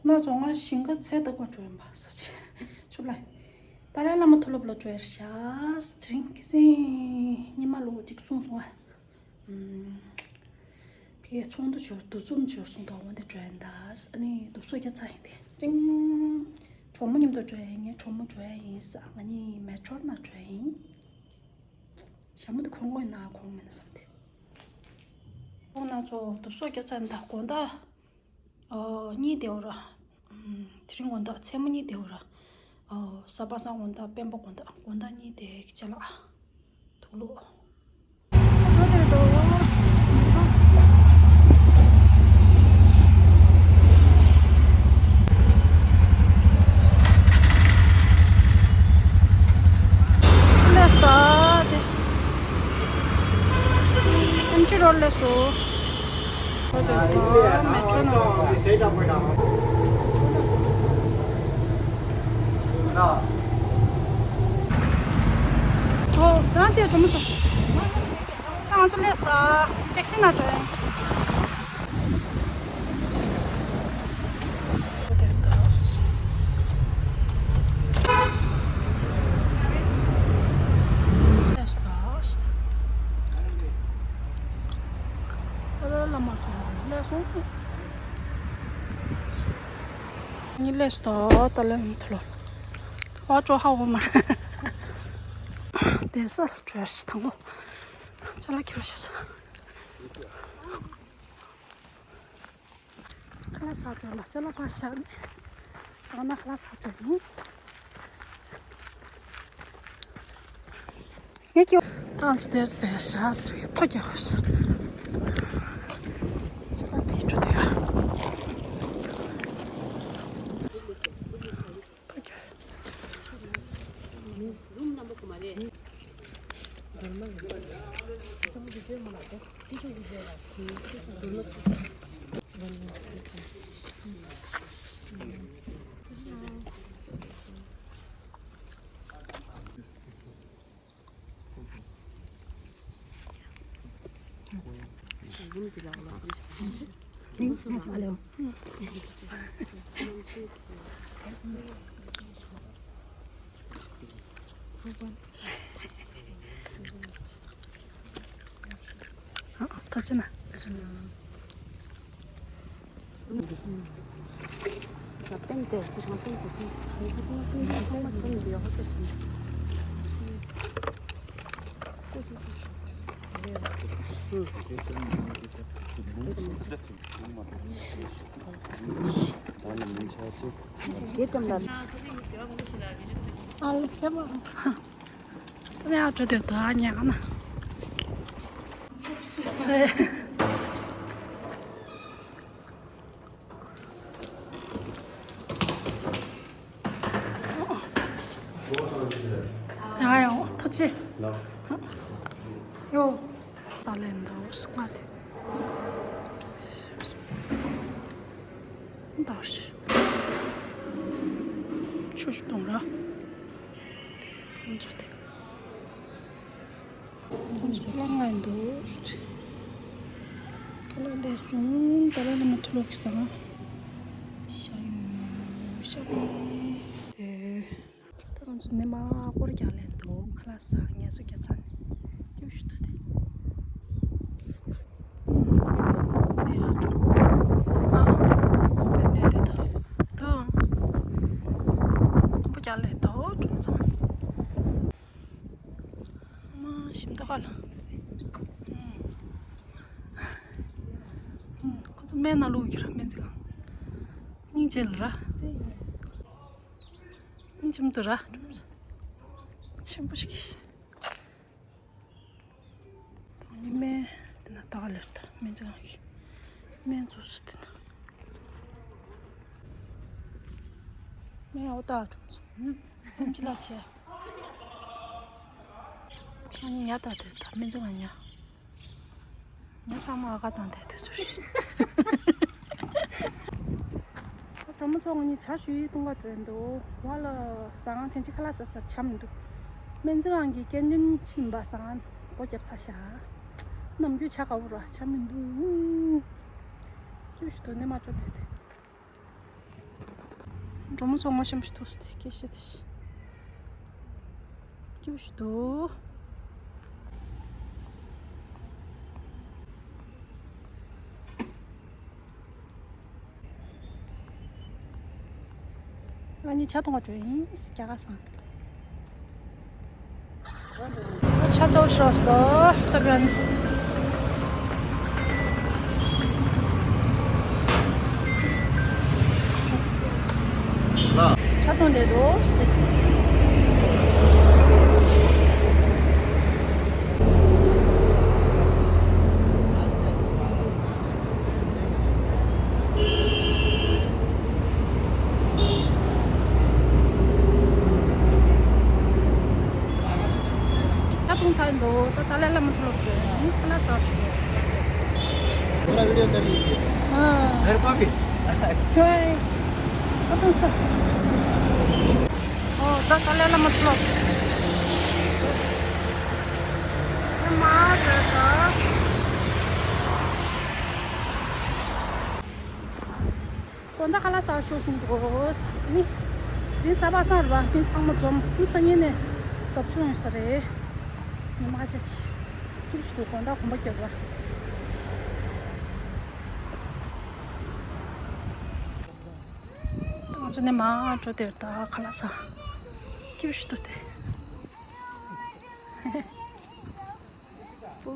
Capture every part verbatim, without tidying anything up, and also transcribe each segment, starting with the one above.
ན་རྫོང་ང་ཞིང་ཁ་ཚལ་བདག་པར་འགྲོ་ཡིན་པ་ས་ཆེ་ཆུབ་ལ། ཏཱ་ལའི་བླ་མ་མཐོ་སློབ་ལ་འགྲོ་ཡར་ཤག་དེ་རིང་ཁ་སང་ཉི་མ་ལོ་གཅིག་གསུངས་སོང་ཨ། ཕ་གིའི་ཚོགས་འདུ་འབྱོར་འདུ་འཛོམས་འབྱོར་སོང་དོ་དགོང་དེ་འགྲོ་ཡིན་ད། ཨ་ནི་འདུ་ཚོགས་བརྒྱབ་ཚར་ཡིན་ཏེ། ཏིང་། གྲོགས་མོ་མཉམ་དུ་འགྲོ་ཡིན། ངའི་གྲོགས་མོ་འགྲོ་ཡིན་ས། ང་གཉིས་མེ་ཊྲོ་ནང་འགྲོ་ཡིན། ཞྭ་མོ་དེ་གོན་དགོས་ན་གོན་མིན་ན་བསམ་སྟེ། ཁོང་རྣམ་ཚོ་འདུ་ཚོགས་བརྒྱབ་ཚར་ཡིན་ད་དགོང་དག་ཨོ། གཉིས་བསྡད་འོ་ར། ཨམ། དེ་རིང་དགོང་དག་མཚན་མོ་གཉིས་བསྡད་འོ་ར། ཨོ། གཟའ་པ་སངས་དགོང་དག་སྤེན་པ་དགོང་དག་དགོང་དག་གཉིས་བསྡད་ཀྱི་ཆེ་ལ། དུག་ལོག་ལས་ས་དེ། ཨེམ་ཆི་རོ་ལས་སོ། ཨོ། ང་དེ་གྲོ་མོ་སོང་། ང་ཚོ་སླེབས་སོང་། ཊེག་སི་ནང་འགྲོ་ཡིན། ཏཱ་ལའི་བླ་མ་མཐོ་སློབ་ལ་སླེབས་སོང་། ཉི་ལས་སྟོ་ཏཱ་ལའི་བླ་མ་མཐོ་སློབ། ཨ་ཅོ་ཧ་འོ་མ། དེ་ས་བྲོས་དང་པོ། ཅ་ལག་ཁྱེར་བ་ཤེས། ཁ་ལག་ཟ་འགྲོ་ལ་ཅ་ལག་པ་བཞག་ནས། ཟ་ན་ཁ་ལག་ཟ་འགྲོ་ཡིན། ངས་ཀྱི་ཏང་ཞིག་དེར་ཟེར་བཞག་ཟེར་བའི་ཐོ་རྒྱག་དགོས་ཟེར། ཅ་ལག་ཅི་འགྲོ་དེ་ཡ། ཐོ་རྒྱག་ཨ། ཐུགས་རྗེ་གནང་། ཨ་ལ་ཧེ་མ། ཏེ་ཡ་འགྲོ་དེ་ད་ཉག་ན། ཡ་ཡ་ཐུགས་རྗེ་ཆེ། ཡོ། ད་ལན་འདུག་སྔ་དེ། ད་ཤི། ཆུ་ཞིག་གཏོང་ར། ཁོང་ཚོ་དེ། ཁོང་ཚོ་ལ་ང་འདུག་ད་ལ་ལས་སོང་། ད་ལ་ལ་མ་ཐུ་ལོག་གི་སང་། ཤ་ཡོང་ཤ་ཡོང་། དེ། ད་ང་ཚོ་ནི་མ་སྐོར་རྒྱག་ལས་འདུག་ཁ་ལག་ཟ་ངལ་གསོ་རྒྱག་ཚར་ནས་སྐྱོ་ཤི་འདུག་དེ། ནས་ཨ་འགྲོ། ཨ། སྟེ་ནས་དེ་ད། ད། ཁོང་པོ་རྒྱག་ལས་ད་འགྲོ་ཚང་། མ་ཞིམ་ད་ཧ་ལ། ཁོང་ཚོ་སྨན་ན་ལུག་གི་ར་སྨན་རྩིས་ཁང་། སྙིང་རྗེ་ལ་ར། སྙིང་རྗེ་མི་འདུག་ར། ཆེན་པོ་ཞིག་གིས། ཉི་མའི་དེ་ན་ཏག་ལེར་ད་སྨན་རྩིས་ཁང་གི་སྨན་བཙོས་སུ་དེ་ན། སྨན་འོ་ཏག་གྲོང་ཚོ། སྨན་ཅི་ལ་ཆེ། ཁྱེད་ཉ་ད་དེ་ད་སྨན་རྩིས་ཁང་ཉ། ཉ་ཚང་མ་ཨ་ཁ་དང་དེ་དུས་ཚོད་རེད། གྲོགས་མོ་ཚོ་ང་གཉིས་ཇ་ཞུ་ཡི་བཏུང་ག་འགྲོ་ཡི་འདུག་ཝ་ལ་ཟ་ཁང་ཐེངས་གཅིག་ཁ་ལག་ཟ་ཟ་ཆ་མི་འདུག་སྨན་རྩིས་ཁང་གི་ཀེན་ཊིན་ཕྱིན་པ་ཟ་ཁང་སྒོ་བརྒྱབ་ཚར་ཤག་ནམ་རྒྱུན་ཇ་དགའ་པོ་ར་ཆ་མི་འདུག་སྐྱིད་ཤི་འདུག་ནས་མ་ཅོ་དེ་དེ། འགྲོ་མོ་ཚོ་ངོ་ཤེས་མི་ཐུག་སྟེ་སྐད་བཤད་དེ། སྐྱིད་པོ་ཞིག་འདུག་ང་གཉིས་ཇ་འཐུང་བར་འགྲོ་ཡིན། རྒྱ་གར་སོང་། ཇ་ཚ་པོ་ཞིག་རག་སོང་། ད་བྱས་ནས་ཇ་འཐུང་བསྡད་འདུག་ད་འཐུང་ཚར་འདུག་ད་ཏཱ་ལའི་བླ་མ་མཐོ་སློབ་བྱོན་ཁ་ལག་ཟ་ཞུ། पूरा वीडियो कर लीजिए। हाँ। घर को भी। हाय। ད་འཐུང་ཚར། ཨོ་ད་ཏཱ་ལའི་བླ་མ་མཐོ་སློབ། མ་ད་ད། དགོང་དག་ཁ་ལག་ཟ་ཤོག་གསུངས་འདུག་ནི། དེ་རིང་གཟའ་པ་སངས་རེད་པ། མི་ཚང་མ་འཛོམས། ནི་སང་ཉིན་ནས་གཟབ་མཆོར་ཡོང་ས་རེད། ཉི་མ་ཤ་ཆེ། སྐྱིད་པོ་ཞིག་འདུག་དགོང་དག་གོམ་པ་རྒྱབ་པ། ང་ཚོ་ནས་མར་འགྲོ་དེར་ད་ཁ་ལག་ཟ། སྐྱིད་པོ་ཞིག་འདུག་སྟེ། པོ།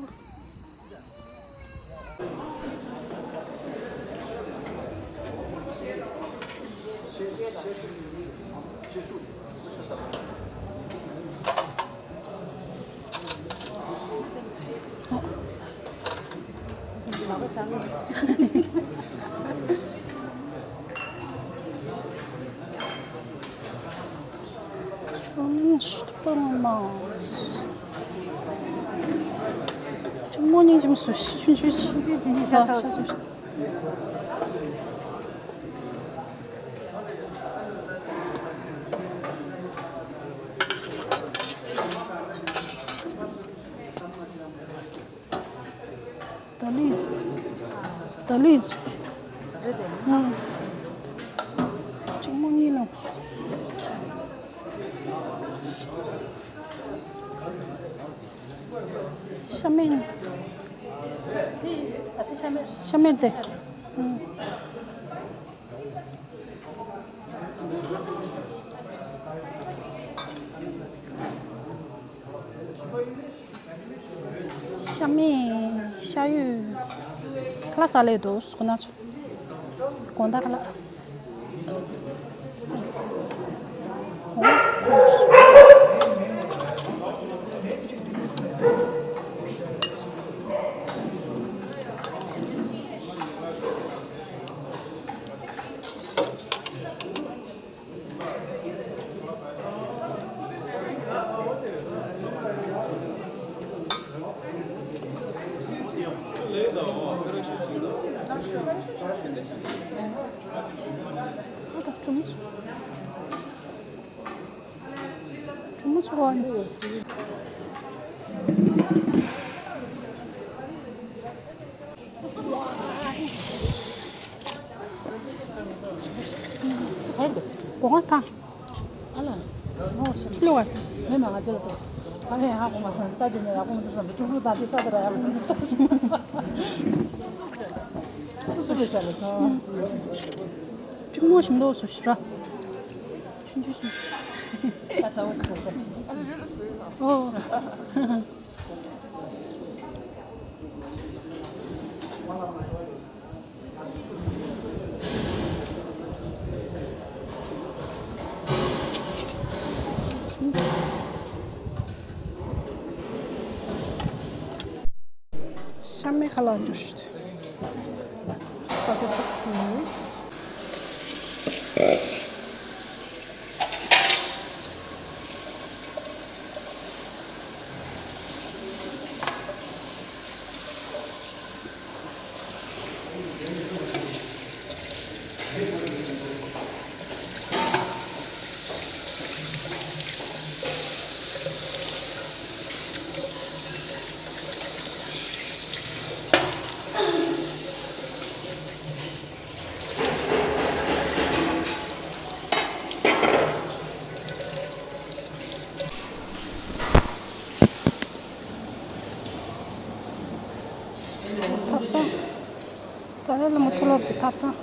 ཆུང་ཆུང་མོ་ཉིད་ཅིག་སུ་ཆུང་ཆུང་ཆུང་ཆུང་ཅིག་ཤ་ཚ་ཤ་ཚ་ཤ། ད་ལིས་ད་ལིས། ཨང་། གཅིག་མོ་གཉིས་ལ། ཤ་མེད་ན། ཤ་མེད་དེ། ཨང་། ཤ་མེད་ཤ་ཡོད། ཁ་ལག་ཟ་ལེ་འདུག་ཁོ་ན་ཚོ། དགོང་དག་ཁ་ལག་གྲོ་མོ་ཚོ་བ་ནི། ག་རེ་འདུག་སྒོ་ང་ཐང་། ཨ་ལ། ངོ་ཤེས། ལོ་བ། མེ་མ་ང་ཅི་ལ་འགྲོ། ཁ་ལས་ཡག་པོ་མ་སོང་། ལྟ་དེ་ནས་ཡག་པོ་མི་འདུག་བསམ། ཀྲུག་ཀྲུག་ལྟ་དེ་ལྟ་དེ་ར་ཡག་པོ་མི་འདུག་བསམ། སུ་སུ་རེད་ཤག་ལ་སོང་། གྲིག་མོ་ཞིམ་མདོག་སུ་ཞིག་ར། ཆུང་ཆུང་ཞིག་ཨ་ཚ་བོ་ཞིག་ས་ཆུང་ཆུང་ཞིག་ཨོ། ཤ་མེད་ཁ་ལག་འདུག་ཞུ། ས་ཏོ་སོ་སོ་ཅུ། ཨ་ལ་ལ་མོ་མཐོ་སློབ་ཀྱི་ཐབ་ཚང་།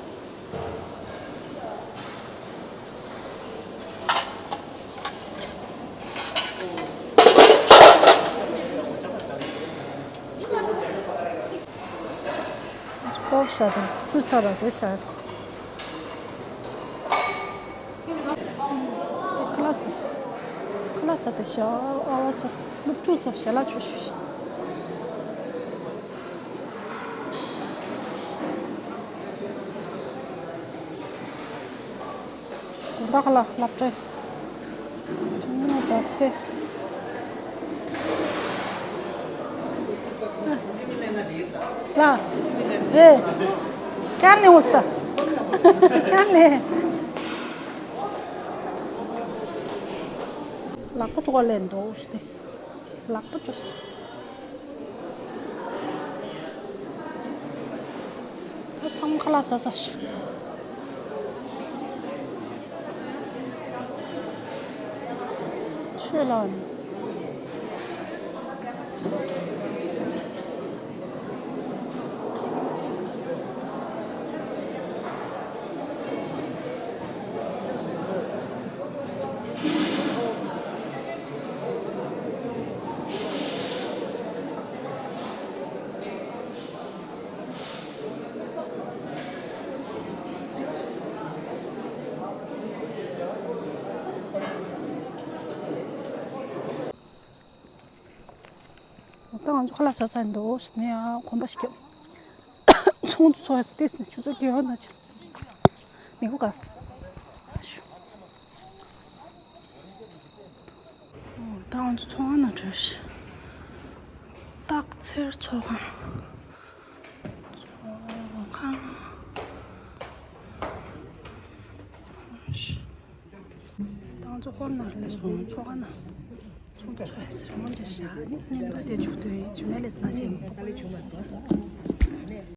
ཕོག་ཤ་དང་བཀྲུ་ཚར་བ་དེ་ཤར། ཁ་ལག་ཟ། ཁ་ལག་ཟ་དེ་ཤ། ཨ་བ་ཚོ་སློབ་ཕྲུག་ཚོ་ཞལ་ལག་མཆོད་ཤུ། དགོང་དག་ལ་སློབ་གྲྭའི་ཐུན་མོང་ཟླ་ཚེས། ལ། ཨེ། ཀྱང་ནས་འོ་སྟ། ཀྱང་ནས། ལག་པ་བཀྲུ་བ་ལེན་འདུག་སྟེ། ལག་པ་བཀྲུས། ད་ཚང་མ་ཁ་ལག་ཟ་ཟ་ཤི། ཆོས་ལ་ནི། ད་ང་ཚོ་ཁ་ལག་ཟ་ས་འདུག་ནས་ཨ་གོམ་པ་ཞིག་བརྒྱབ། ཚོང་དུ་ཚོ་ཡ་སི་ཏེ་སི་ནས་ཆུ་ཚོད་བརྒྱད་པ་ན་ཆེ། མི་གོ་ག་སི། ད་ང་ཚོ་ཚོང་ཁང་ནང་འགྲོ་ཤི། སྟག་འཚེར་ཚོང་ཁང་། ཚོང་ཁང་། ད་ང་ཚོ་ཧོར་ནང་ལ་སོང་ཚོང་ཁང་ནང་། ཚོང་ཁང་ཚོ་ཡ་སི་རི་མོ་འདྲ་བཞག་ནི་སྙན་པ་དེ་འཇུག་དུས་ཇུ་མེ་ལེ་ཙི་ན་ཅན།